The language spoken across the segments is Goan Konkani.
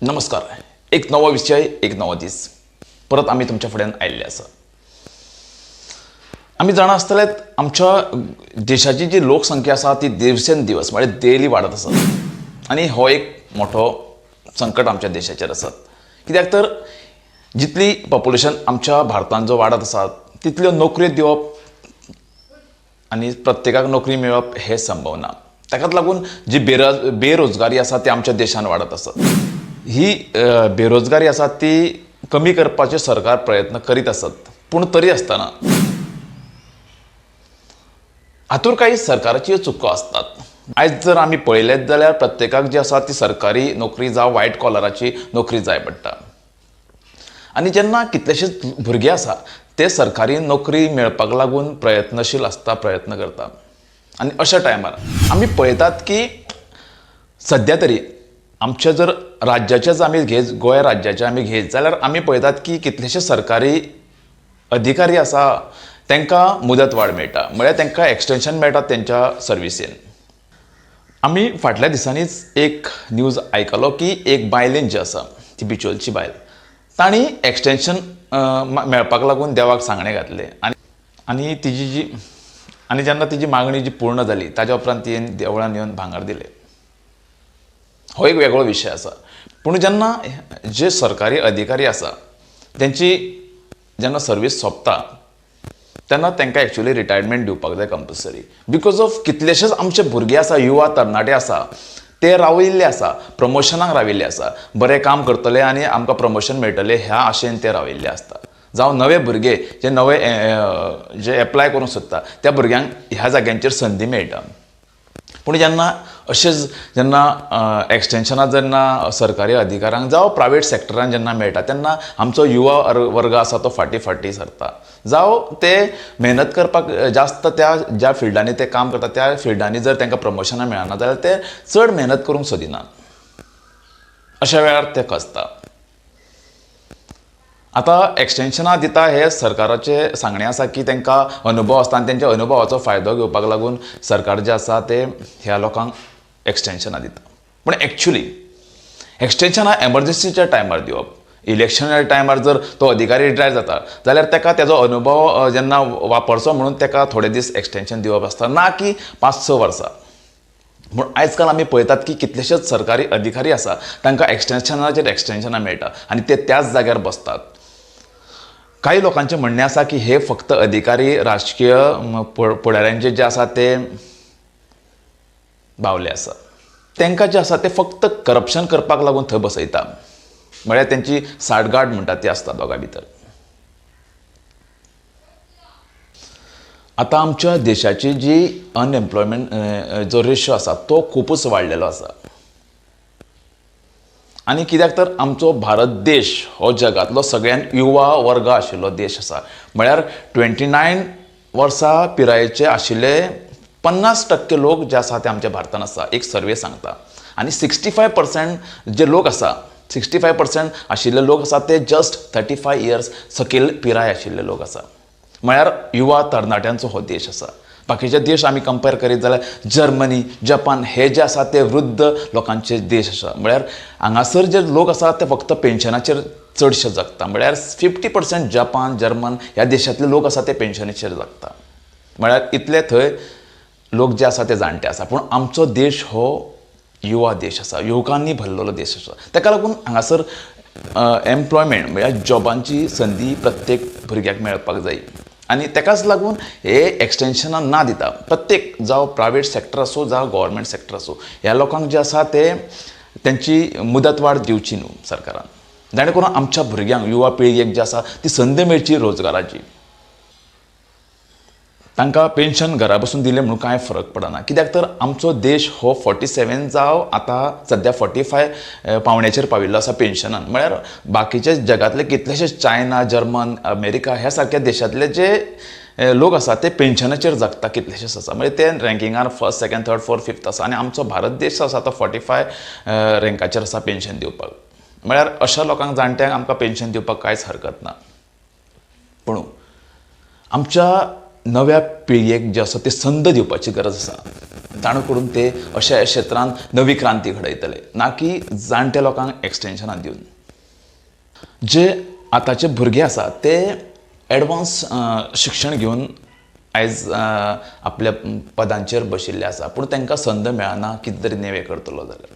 नमस्कार. एक नवो विशय, एक नवो दीस, परत आमी तुमच्या फुड्यान आयिल्ले आसा. आमी जाणा आसतलेच आमच्या देशाची जी लोकसंख्या आसा ती दिवसेन दिवस म्हळ्यार डेली वाडत आसा आनी हो एक मोठो संकट आमच्या देशाचेर आसा. कित्याक तर जितली पॉप्युलेशन आमच्या भारतांत जो वाडत आसा तितल्यो नोकऱ्यो दिवप आनी प्रत्येकाक नोकरी मेळप हें संभव ना. ताकाच लागून जी बेरोजगारी आसा ती आमच्या देशान वाडत आसा. ही बेरोजगारी आसा ती कमी करपाचे सरकार प्रयत्न करीत आसत, पूण तरी आसतना हातूंत काही सरकाराच्यो चुको आसतात. आयज जर आमी पळयलेच जाल्यार प्रत्येकाक जी आसा ती सरकारी नोकरी जावं वायट कॉलराची नोकरी जाय पडटा. आनी जेन्ना कितलेशेच भुरगे आसा ते सरकारी नोकरी मेळपाक लागून प्रयत्नशील आसता, प्रयत्न करता. आनी अशा टायमार आमी पळयतात की सद्या तरी आमच्या जर राज्याचेच आमी घेत, गोंय राज्याचें आमी घेत जाल्यार आमी पळयतात की कितलेशे सरकारी अधिकारी आसा तांकां मुदत वाड मेळटा, म्हळ्यार तांकां एक्सटेंशन मेळटा तेंच्या सर्विसीन. आमी फाटल्या दिसांनीच एक न्यूज आयकलो की एक बायलेन जी आसा ती बिचोलची बायल, तांणी एक्सटेंशन मेळपाक लागून देवाक सांगणें घातलें. आनी आनी तिजी जी आनी जेन्ना तिजी मागणी जी पूर्ण जाली ताज्या उपरांत तिणें देवळान येवन भांगर दिलें. हो एक वेगळो विशय आसा. पूण जेन्ना जे सरकारी अधिकारी आसा तेंची जेन्ना सर्वीस सोंपता तेन्ना तांकां एक्चुली रिटायरमेंट दिवपाक जाय कंपल्सरी, because of कितलेशेच आमचे भुरगे आसा, युवा तरणाटे आसा, ते राविल्ले आसा, प्रमोशनाक राविल्ले आसा, बरें काम करतले आनी आमकां प्रमोशन मेळटलें ह्या आशेन ते राविल्ले आसता. जावं नवे भुरगे जे नवे जे एप्लाय करूंक सोदता त्या भुरग्यांक ह्या जाग्यांचेर संदी मेळटा. पूण जेन्ना अशेंच जेन्ना एक्सटेंशनां जेन्ना सरकारी अधिकाऱ्यांक जावं प्रायवेट सेक्टरान जेन्ना मेळटा तेन्ना आमचो युवा वर्ग आसा तो फाटीं फाटीं सरता. जावं ते मेहनत करपाक जास्त त्या ज्या फिल्डांनी ते काम करता त्या फिल्डांनी जर तांकां प्रमोशनां मेळना जाल्यार ते चड मेहनत करूंक सोदिनात. अशा वेळार ते खचता. आतां एक्सटेंशनां दिता हे सरकाराचें सांगणें आसा की तांकां अनुभव आसता आनी तेंच्या अनुभवाचो फायदो घेवपाक लागून सरकार जें आसा तें ह्या लोकांक एक्सटेंशनां दिता. पूण एक्चुली एक्सटेंशनां एमरजंसीच्या टायमार दिवप, इलेक्शनाच्या टायमार जर तो अधिकारी रिटायर जाता जाल्यार ताका तेजो अनुभव जेन्ना वापरचो म्हणून ताका थोडे दीस एक्सटेंशन दिवप आसता, ना की 5-6 वर्सां. पूण आयज काल आमी पळयतात की कितलेशेच सरकारी अधिकारी आसा तांकां एक्सटेंशनाचेर एक्सटेंशनां मेळटा आनी ते त्याच जाग्यार बसतात. काही लोकांचें म्हणणें आसा की हे फक्त अधिकारी राजकीय फुडाऱ्यांचे जे आसा ते बावले आसा, तांकां जे आसा ते फक्त करप्शन करपाक लागून थंय बसयता, म्हळ्यार तेंची साठगांठ म्हणटा ती आसता दोगां भितर. आतां आमच्या देशाची जी अनएम्प्लॉयमेंट जो रेशो आसा तो खुबूच वाडलेलो आसा. आनी कित्याक तर आमचो भारत देश हो जगांतलो सगळ्यान युवा वर्ग आशिल्लो देश आसा, म्हळ्यार 29 वर्सां पिरायेचे आशिल्ले 50% लोक जे आसा ते आमच्या भारतान आसा, एक सर्वे सांगता. आनी 65% जे लोक आसा, 65% आशिल्ले लोक आसा ते जस्ट 35 इयर्स सकयल पिराय आशिल्ले लोक आसा, म्हळ्यार युवा तरणाट्यांचो हो देश आसा. बाकीचे देश आमी कंपेर करीत जाल्यार जर्मनी, जपान हे जे आसा ते वृद्ध लोकांचे देश आसा, म्हळ्यार हांगासर जे लोक आसा ते फक्त पेन्शनाचेर चडशे जगता, म्हळ्यार 50% जपान, जर्मन ह्या देशांतले लोक आसा ते पेन्शनाचेर जगता, म्हळ्यार इतले थंय लोक जे आसा ते जाणटे आसा. पूण आमचो देश हो युवा देश आसा, युवकांनी भरलेलो देश आसा. ताका लागून हांगासर एम्प्लॉयमेंट म्हळ्यार जॉबांची संदी प्रत्येक भुरग्याक मेळपाक जाय. आनी ताकाच लागून हे एक्सटेंशनां ना दिता प्रत्येक, जावं प्रायवेट सेक्टर आसूं जावं गव्हर्मेंट सेक्टर आसूं, ह्या लोकांक जे आसा ते तेंची मुदत वाड दिवची न्हू सरकारान, जाणे करून आमच्या भुरग्यांक, युवा पिळगेक जे आसा ती संदी मेळची रोजगाराची. तांकां पेन्शन घरा बसून दिलें म्हणून कांय फरक पडना, कित्याक तर आमचो देश हो 47 जावं आतां सद्या 45 पावण्याचेर पाविल्लो आसा पेन्शनान. म्हळ्यार बाकीचे जगांतले कितलेशे चायना, जर्मन, अमेरिका ह्या सारक्या देशांतले जे लोक आसा ते पेन्शनाचेर जगता कितलेशेच आसा, म्हणजे ते रँकिंगार 1st, 2nd, 3rd, 4th, 5th आसा. आनी आमचो भारत देश आसा तो 45 रँकाचेर आसा पेन्शन दिवपाक, म्हळ्यार अशा लोकांक जाणट्यांक आमकां पेन्शन दिवपाक कांयच हरकत ना. पूण आमच्या नव्या पिळगेक जे आसा ती संद दिवपाची गरज आसा. जाणू करून ते अशा क्षेत्रांत नवी क्रांती घडयतले, ना की जाणट्या लोकांक एक्सटेंशनां दिवन. जे आतांचे भुरगे आसा ते एडवांस शिक्षण घेवन आयज आपल्या पदांचेर बशिल्ले आसा, पूण तांकां संद मेळना कितें तरी नवें करतलो जाल्यार.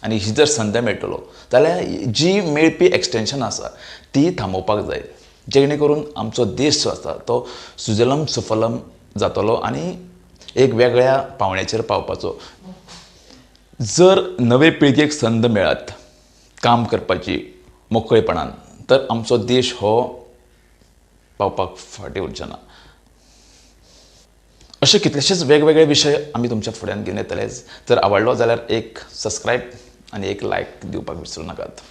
आनी ही जर संद मेळटलो जाल्यार जी मेळपी एक्सटेंशन आसा ती थांबोवपाक जाय, जेणे करून आमचो देश जो आसा तो सुजलम सुफलम जातलो आनी एक वेगळ्या पावंड्याचेर पावपाचो. जर नवे पिळगेक संद मेळत काम करपाची मोकळेपणान तर आमचो देश हो पावपाक फाटीं उरचो ना. अशे कितलेशेच वेगवेगळे विशय आमी तुमच्या फुड्यान घेवन येतले. जर आवडलो जाल्यार एक सबस्क्रायब आनी एक लायक दिवपाक विसरूं नाकात.